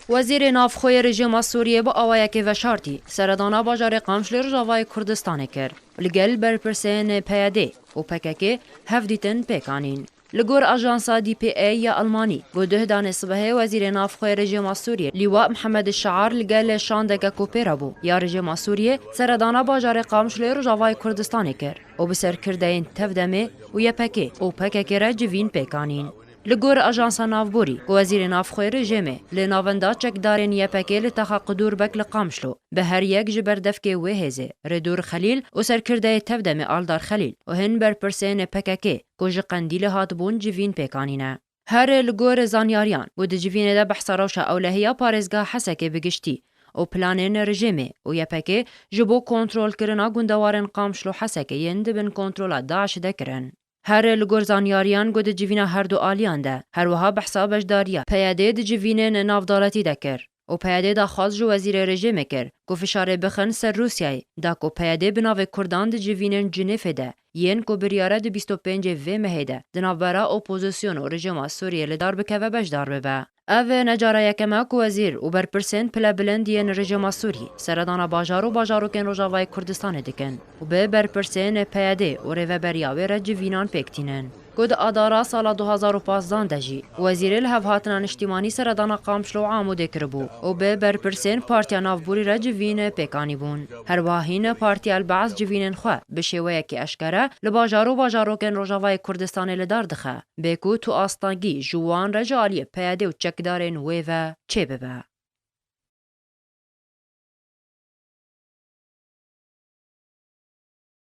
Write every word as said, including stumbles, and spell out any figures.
Wezîrê Navxwe yê rejîma Sûriyê bi awayekê veşartî seredana bajarê Qamişlo yê Rojavayê Kurdistanê kir. Li gel berpirsên P Y D û P K K hevdîtin pêk anîn. Li gor ajansa D P A ya Almanî, ku duhdanê sibehê Wezîrê Navxwe yê rejîma Sûriyê Lîwa Mihemed Şiar li gel şandeke ku pê re bû ya rejîma Sûriyê seredana bajarê Qamişlo yê Rojavayê Kurdistanê kir û bi serkirdeyên T E V D M ê û Y P G û P K K re civîn pêk anîn. Li gor ajansa navborî, ku Wezîrê Navxwe yê rejîmê li navenda çekdarên Y P G li taxa Qidûrbek li Qamişlo, bi her yek ji berdevkê wê hêzê, Rêdûr Xelîl û serkirdeyê T E V D M ê Aldar Xelîl û hin berpirsên P K K, ku ji Qendîlê hatibûn, civîn pêk anîne. Her li gor zanyariyan, ku di civînê de behsa rewşa ewlehiya parêzgeha Hesekê bi giştî û planên rejîmê û Y P G ji bo kontrolkirina gundewarên Qamişlo Hesekê yên di bin kontrola DAIŞ de kirin. Her li gor zanyariyan, ku di civîna her du aliyan de, her wiha behsa beşdariya P Y D di civînên navdewletî de kir û P Y D daxwaz ji wezîrê rejîmê kir, ku fişarê bixin ser Rûsyayê, da ku P Y D bi navê Kurdan di civînên Cinêfê de, yên ku biryare di bîst û pêncê vê mehê de di navbera opozîsyon û rejîma Sûriyê li dar bikeve, beşdar bibe. Ev ne cara yekem e ku wezîr û berpirsên pilebilind yên rejîma Sûrî seredana bajar û bajarokên Rojavayê Kurdistanê dikin û bi berpirsên P Y D û rêveberiya wê re civînan pêk tînin. Ku di adara sala du hazar û pazdeh de jî wezîrê li hevhatina niştîmanî seredana Qamişlo û Amûdê kiribû û bi berpirsên Partiya Navborî re civîn pêk anîbûn. Her wiha hîn Partiya El-Baas civînên xwe bi şêweyekî eşkere li bajar û bajarokên Rojavayê Kurdistanê li dar dixe, bê ku tu astengî ji wan re ji aliyê P Y D û çekdarên wê ve çêbibe.